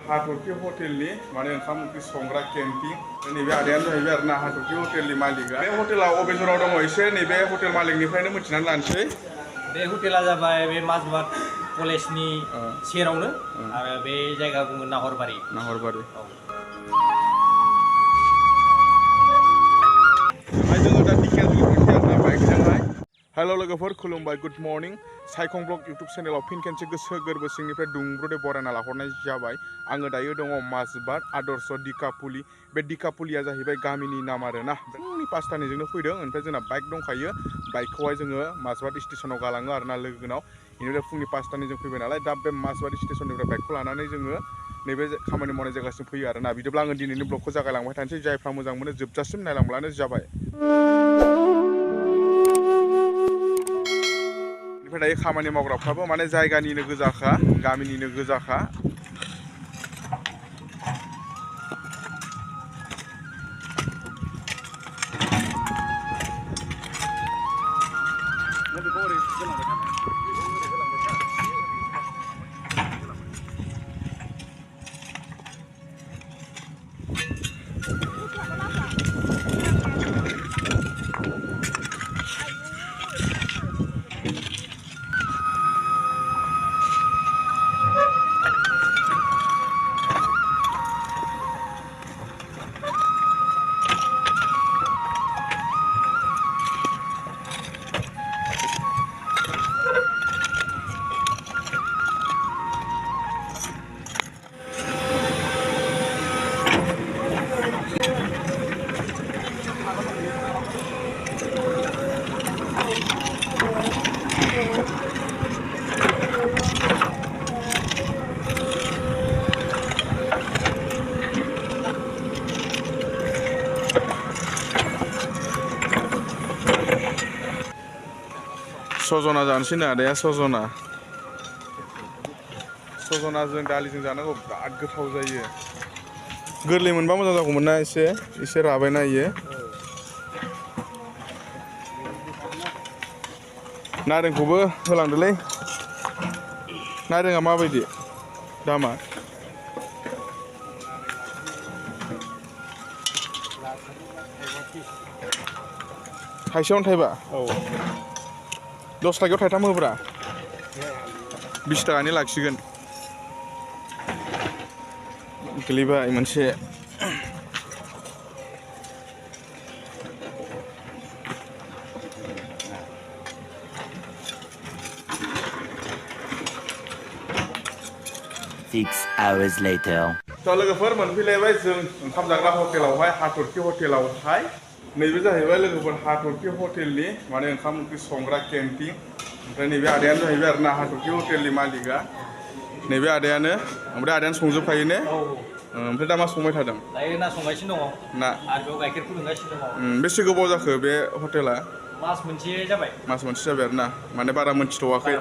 हाथरखि हटेलनि माने ओंखाम ओंख्रि संग्रा केन्टिन नैबे आदायानो जाहैबाय आरोना हाथरखि हटेलनि मालिका बे हटेला अबे जराव दङ एसे नैबे हटेल मालिकनिफ्रायनो मिथिनानै लानोसै बे हटेला जाबाय बे माजबाट कलेजनि सेरावनो आरो बे जायगा बुङो नाहरबारि जोङो दा ढेकियाजुलि फैनोसै आरोना बाइकजोंहाय हेल' लोगोफोर खुलुमबाय गुड मर्निं साइखं ब्लग इउटुब चेनेलाव फिन खेनसे गोसो गोरबो सिंनिफ्राय दुंब्रुदै बरायना लाहरनाय जाबाय आङो दायो दङ माजबाट आदर्श ढेकियाजुलि बे ढेकियाजुलिया जाहैबाय गामिनि नाम आरोना फुंनि 5थानिजोंनो फैदों ओमफ्राय जोंना बाइक दंखायो बाइकखौहाय जोङो माजबाट स्टेशनाव गालाङो आरोना लोगोनाव बेनिफ्राय फुंनि 5थानिजों फैबाय नालाय दा बे माजबाट स्टेशननिफ्राय बाइकखौ लानानै जोङो नैबे खामानि मावनाय जायगासिम फैयो आरोना बिदिब्ला आङो दिनैनि ब्लगखौ जागायलांबाय थानोसै जायफ्रा मोजां मोनो जोबजासिम नायलांब्लानो जाबाय बेनिफ्राय दायो खामानि मावग्राफ्राबो माने जायगानिनो गोजाखा गामिनिनो गोजाखा सजना जानोसै ना आदाया सजनाजों दालिजों जानांगौ बिराद गोथाव जायो गोरलै मोनबा मोजां जागौमोन ना एसे राबायना इयो नारेंखौबो होलांदोलै नारेंआ माबायदि दामा थाइसेयावनो थाइबा 10 थाखायाव थाइथाम होब्रा 20 थाखानि लाखिगोन गोलैबाय मोनसे hours later लोगोफोर मोनफैलायबाय जों ओंखाम जाग्रा हटेलावहाय हाथरखि हटेलावहाय नैबे जाहैबाय लोगोफोर हाथरखि हटेलनि माने ओंखाम ओंख्रि संग्रा केन्टिन ओमफ्राय नैबे आदायानो जाहैबाय आरोना हाथरखि हटेलनि मालिका नैबे आदायानो ओमफ्राय आदायानो संजोबखायो ने ओमफ्राय दा मा संबाय थादों दायो ना संगासिनो दङ ना आरो बेयाव गाइखेर फुदुंगासिनो दङ बेसे गोबाव जाखो बे हटेला मास मोनसे जाबाय आरोना माने बारा मोनथिथ'वाखै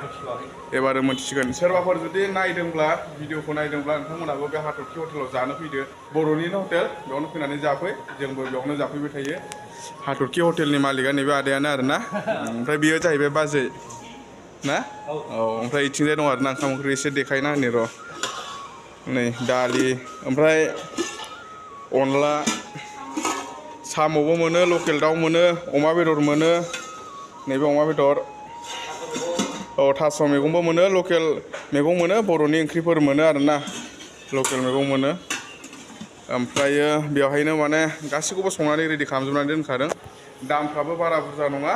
एबारो मोनथिसिगोन सोरबाफोर जुदि नायदोंब्ला भिडिअखौ नायदोंब्ला नोंथांमोनाबो बे हाथरखि हटेलाव जानो फैदो बर'निनो हटेल बेयावनो फैनानै जाफै जोंबो बेयावनो जाफैबाय थायो हाथरखि हटेलनि मालिका नैबे आदायानो आरोना ओमफ्राय बियो जाहैबाय बाजै ना ओमफ्राय इथिंजाय दं आरोना ओंखाम ओंख्रि एसे देखायना होनि र' नै दालि ओमफ्राय अनला साम'बो मोनो लकेल दाउ मोनो अमा बेदर मोनो नैबे अमा बेदर थास' मैगंबो मोनो लकेल मैगं मोनो बर'नि ओंख्रिफोर मोनो आरोना लकेल मैगं मोनो ओमफ्रायो बेवहायनो माने गासैखौबो संनानै रेडि खालामजोबनानै दोनखादों दामफ्राबो बारा बुरजा नङा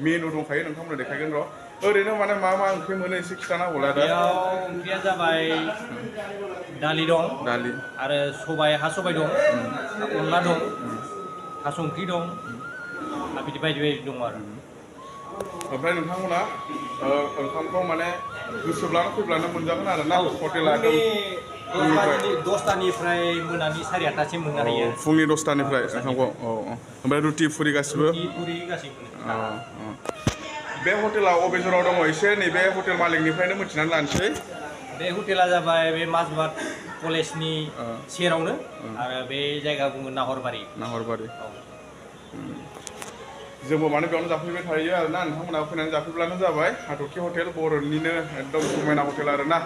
मेनु दंखायो नोंथांमोननो देखायगोन र' ओरैनो माने मा ओंख्रि मोनो एसे खिथाना होलाय दा ओंख्रिया जाबाय दालि दं आरो हा सबाय दं अनला दं थास' ओंख्रि दं आरो बिदि बायदि दं आरो ओमफ्राय नोंथांमोना ओंखामखौ माने गोसोब्लानो फैब्लानो मोनजागोन आरोना हटेला 10थानिफ्राय मोनानि 8:30सिम मोननो हायो फुंनि 10थानिफ्राय ओंखामखौ ओमफ्राय रुटि फुरि गासिबो बे हटेला अबे जराव दङ एसे नैबे हटेल मालिकनिफ्रायनो मिथिनानै लानोसै बे हटेला जाबाय बे माजबाट कलेजनि सेरावनो आरो बे जायगा बुङो नाहरबारि जोंबो माने बेयावनो जाफैबाय थायो आरोना नोंथांमोनाबो फैनानै जाफैब्लानो जाबाय हाथरखि हटेल बर'निनो एकदम समायना हटेल आरोना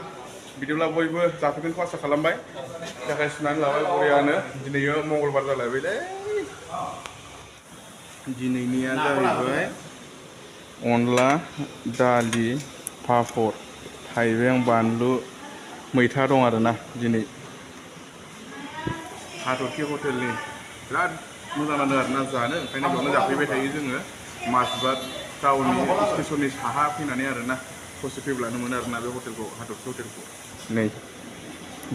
बिदिब्ला बयबो जाफैगोनखौ आसा खालामबाय थाखाय सुनानै लाबाय बरियानो दिनैयो मंगलबार जालायबायलै दिनैनिया जाहैबाय अनला दालि पापर थाइबें बानलु मैथा दं आरोना दिनै हाथरखि हटेलनि बिराद मोजां नांदों आरोना जानो ओंखायनो बेयावनो जाफैबाय थायो जोङो माजबाट टाउननि स्टेसननि साहा फैनानै आरोना ससे फैब्लानो मोनो आरोना बे हटेलखौ हाथरखि हटेलखौ नै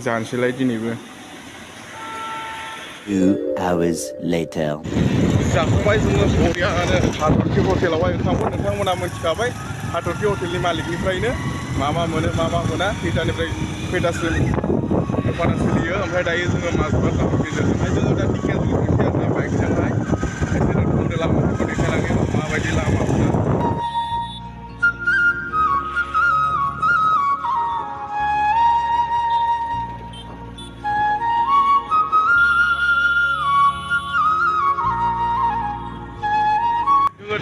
जानोसैलाय दिनैबो 2 hours later. जाखांबाय जोङो बरियानो हाथरखि हटेलावहाय ओंखामखौ नोंथांमोना मोनथिखाबाय हाथरखि हटेलनि मालिकनिफ्रायनो मा मोनो मा मोना खैटानिफ्राय खैटासिम दखाना सोलियो ओमफ्राय दायो जोङो माजबाट लामा गेजेरजोंहाय जोङो दा ढेकियाजुलि फैनोसै आरोना बाइकजोंहाय एसे रोखोमनि लामाफोरखौ देखायलाङो माबायदि लामाफोरा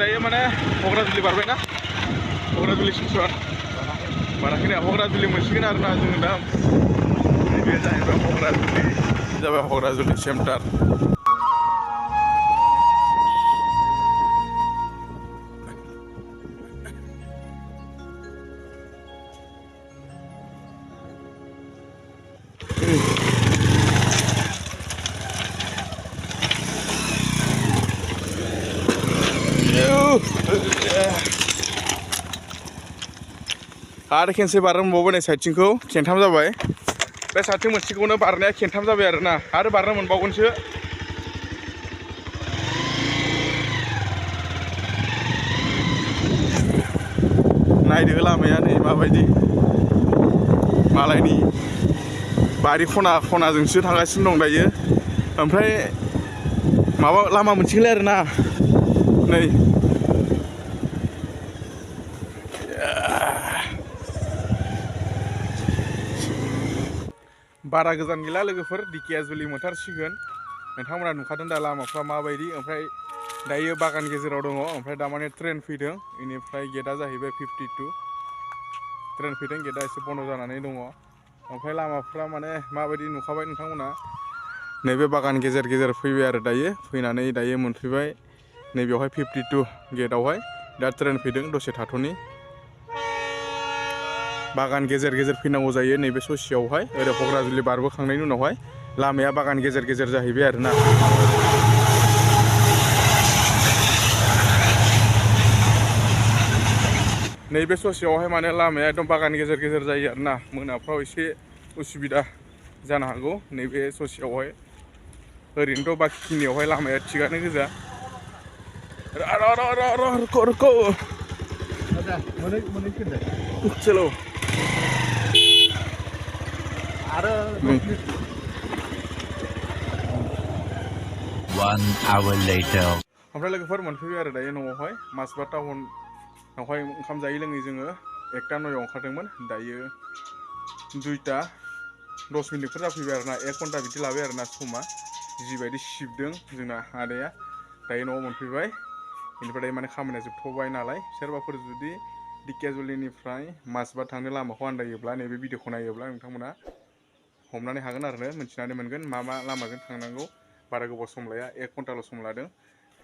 दायो माने हग्राजुलि बारबायना हग्राजुलि स्टेसन बाराखैना हग्राजुलि मोनसिगोन आरोना जोङो दा बे जाहैबाय हग्राजुलि जाबाय हग्राजुलि सेन्टार आरो खेनसे बारनो मोनबावबाय नै साइडथिंखौ खेनथाम जाबाय बे साइडथिं मोनसेखौनो बारनाया खेनथाम जाबाय आरोना आरो बारनो मोनबावगोनसो नायदो लामाया नै माबायदि मालायनि बारि खना खनाजोंसो थांगासिनो दं दायो ओमफ्राय माबा लामा मोनसिगोनलै आरोना नै बारा गोजान गैला लोगोफोर ढेकियाजुलि मोनथारसिगोन नोंथांमोना नुखादों दा लामाफ्रा माबायदि ओमफ्राय दायो बागान गेजेराव दङ ओमफ्राय दा माने ट्रेन फैदों बेनिफ्राय गेटआ जाहैबाय 52 ट्रेन फैदों गेटआ एसे बन्द जानानै दङ ओमफ्राय लामाफ्रा माने माबायदि नुखाबाय नोंथांमोना नैबे बागान गेजेर गेजेर फैबाय आरो दायो फैनानै दायो मोनफैबाय नैबेयावहाय 52 गेटआवहाय दा ट्रेन फैदों दसे थाथ'नि बागान गेजेर गेजेर फैनांगौ जायो नैबे ससेयावहाय ओरै हग्राजुलि बारबोखांनायनि उनावहाय लामाया बागान गेजेर गेजेर जाहैबाय आरोना नैबे ससेयावहाय माने लामाया एकदम बागान गेजेर गेजेर जायो आरोना मोनाफ्राव एसे उसुबिदा जानो हागौ नैबे ससेयावहाय ओरैनोथ' बाखिखिनियावहाय लामाया थिगानो गोजा चलो 1 hour later. ओमफ्राय लोगोफोर मोनफैबाय आरो दायो न'आवहाय माजबाट टाउनावहाय ओंखाम जायै लोङै जोङो 1टा 9 आव ओंखारदोंमोन दायो 2टा 10 मिनिटफोर जाफैबाय आरोना 1 घन्टा बिदि लाबाय आरोना समा जिबायदि सिबदों जोंना आदाया दायो न'आव मोनफैबाय बेनिफ्राय दायो माने खामानिया जोबथ'बाय नालाय सोरबाफोर जुदि ढेकियाजुलिनिफ्राय माजबाट थांनो लामाखौ आन्दायोब्ला नैबे भिडिअखौ नायोब्ला नोंथांमोना हमनानै हागोन आरो मोनथिनानै मोनगोन मा लामाजों थांनांगौ बारा गोबाव सम लाया 1 घन्टाल' सम लादों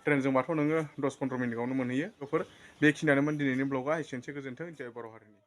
ट्रेनजोंबाथ' नोङो 10-15 मिनिटआवनो मोनहैयो बेखिनियानोमोन दिनैनि ब्लगा एसेनोसै गोजोन्थों जय बर' हारिनि